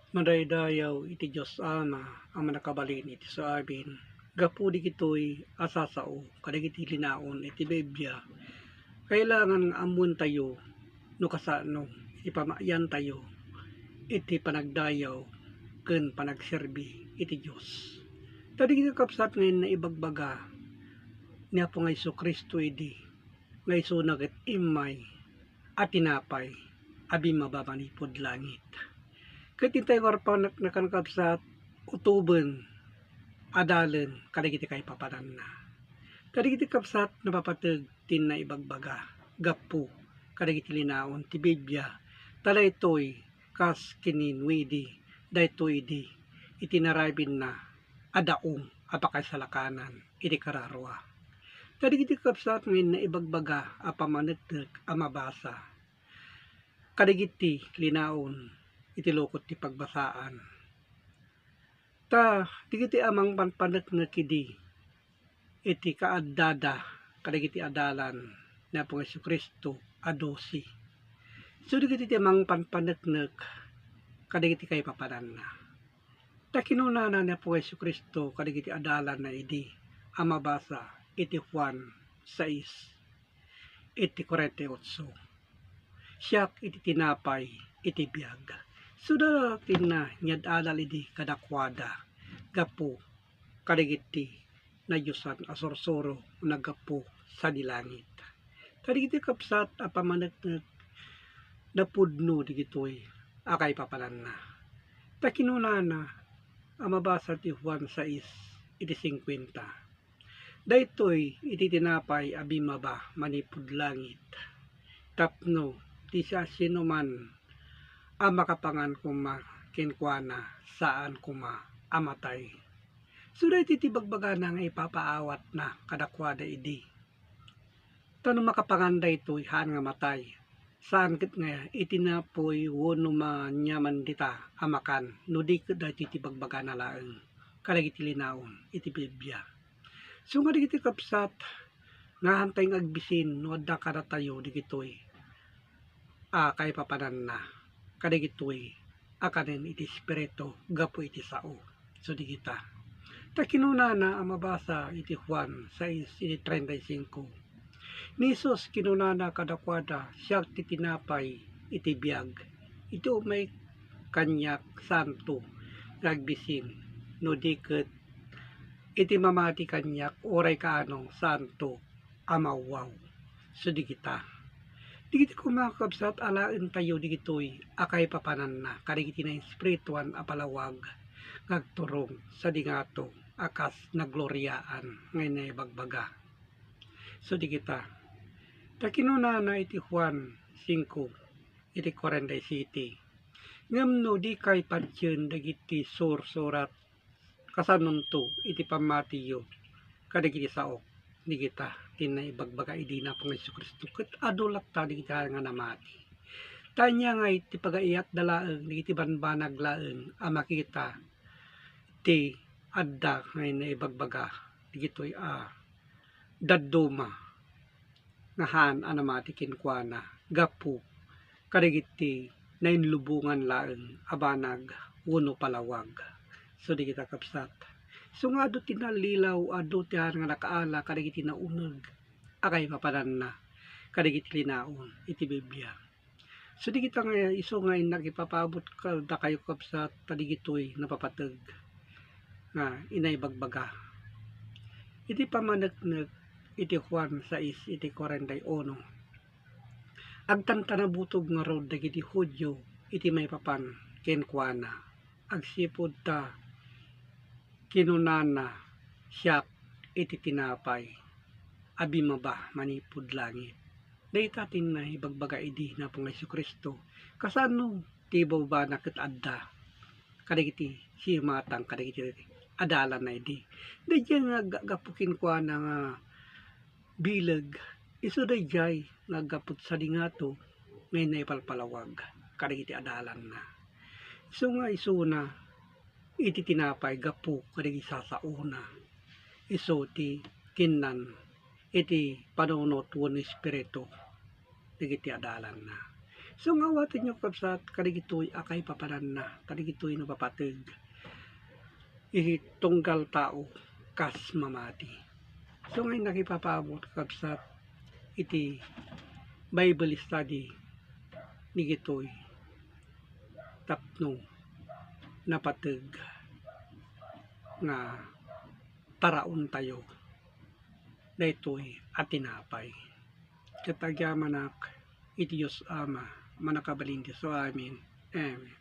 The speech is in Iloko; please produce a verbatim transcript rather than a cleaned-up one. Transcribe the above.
Madaydayaw iti Dios Ama a mannakabalin iti suabin. Gapu digitoy a sasao kadagiti linaon iti Biblia, kailangan nga ammoentayo no kasano iti pamayantayo iti panagdayaw ken panagserbi iti Dios. Ta dagiti kabsat nga innaibagbaga ni Apo nga Jesu-Cristo idi nga isuna ket immay a tinapay a bimmaba manipud langit. Ket intay nga paneknekan, kabsat, utoben, adalen kadagiti kaipapananna. Kadagiti kabsat, napapateg ti innaibagbaga gapu kadagiti linaon ti Biblia, ta daytoy kas ken ni Noe idi, daytoy idi iti narabinna a daong a pakaisalakanan iti kararua. Kadagiti kabsat nga innaibagbaga a pammaneknek a mabasa kadagiti linaon iti lukot ti pagbasaan. Ta dagiti a mangpanpaneknek idi iti kaaddada kadagiti adalan ni Apo Jesu-Cristo a dosi. So dagiti ti mangpanpaneknek kadagiti kaipapananna. Ta kinunana ni Apo Jesu-Cristo kadagiti adalanna idi a mabasa iti Juan sais, iti kuarenta y otso, "Siak iti tinapay iti biag." Suda ti nanyad-alal idi kadakuada gapu kadagiti nadiosan a sursuro nga naggapu sadi langit. Kadagiti kabsat a pammaneknek, napudno digitoy a kaipapananna. Ta kinunana a mabasa ti Juan sais iti singkuenta, "Daytoy iti tinapay a bimmaba manipud langit, tapno ti siasinoman a makapangan koma kenkuana saan koma a matay." So daytoy ti bagbagana nga ipapaawatna kadakuada idi. Ta no makapangan daytoy, haan nga matay. Saan ket nga iti napuy wenno maaniaman dita a makan, no di ket daytoy ti bagbagana laeng kadagiti linaon iti Biblia. So nga dagiti kabsat, nga haantay nga agbisin no adda kadatayo dagitoy a kaipapananna, kadagitoy a kanen iti Espiritu gapu iti sao. So dagita. Ta kinunana a mabasa iti Juan sais iti treinta y cinco, ni Jesus kinunana kadakuada, "Siak ti tinapay iti biag. Iti umay kaniak, saanto nga agbisin, no di ket iti mamati kaniak, uray kaano, saanto a mawwaw." So dagita. Dagiti koma, kakabsat, alaentayo dagitoy a kaipapananna kadagiti naespirituan a palawag nga agturong sadi ngato a kas nagloriaan nga naibagbaga. So dagita. Ta kinunana iti Juan singko iti kuarenta y siete, "Ngem no dikay patien dagiti sursurat, kasanonto iti pammatiyo kadagiti saok?" Dagita ti naibagbaga idi ni Apo nga Jesu-Cristo, ket adu latta dagiti nga namati. Ta ania ngay ti pagayyatda laeng dagiti banbanag laeng a makita ti adda nga naibagbaga dagitoy a dadduma nga haan a namati kenkuana gapu kadagiti nainlubongan laeng a banag wenno palawag. So dagita, kabsat, isu nga adu ti nallilaw, adu ti haan nga nakaala kadagiti nauneg a kaipapananna kadagiti linaon iti Biblia. So dagita nga isu nga innak ipapaabot kadakayo, kabsat, ta dagitoy napapateg nga inaibagbaga. Iti pammaneknek iti Juan sais iti kuarenta y uno, agtantanabutog ngarud dagiti Judio iti maipapan kenkuana, agsipud ta kinunana, "Siak iti tinapay a bimmaba manipud langit." Dayta ti naibagbaga idi ni Apo nga Jesu-Cristo. Kasano ti ibababana ket adda kadagiti simatang kadagiti adalanna idi. Daydiay nga aggapu kenkuana nga bileg, isu daydiay nga aggapu sadi ngato nga naipalpalawag kadagiti adalanna. Isu nga isuna iti tinapay gapu kadagiti sasaona. Isu ti kinnan iti panunot wenno espiritu dagiti adalanna. So, nga awatenyo, kabsat, kadagitoy a kaipapananna, kadagitoy no papateg iti tunggal tao kas mamati. So, nga nakipapaabot, kabsat, iti Bible study dagitoy tapno napateg nga paraontayo daytoy a tinapay. Ket agyamanak iti Dios Ama, mannakabalin ti Dios. Amen. Amen.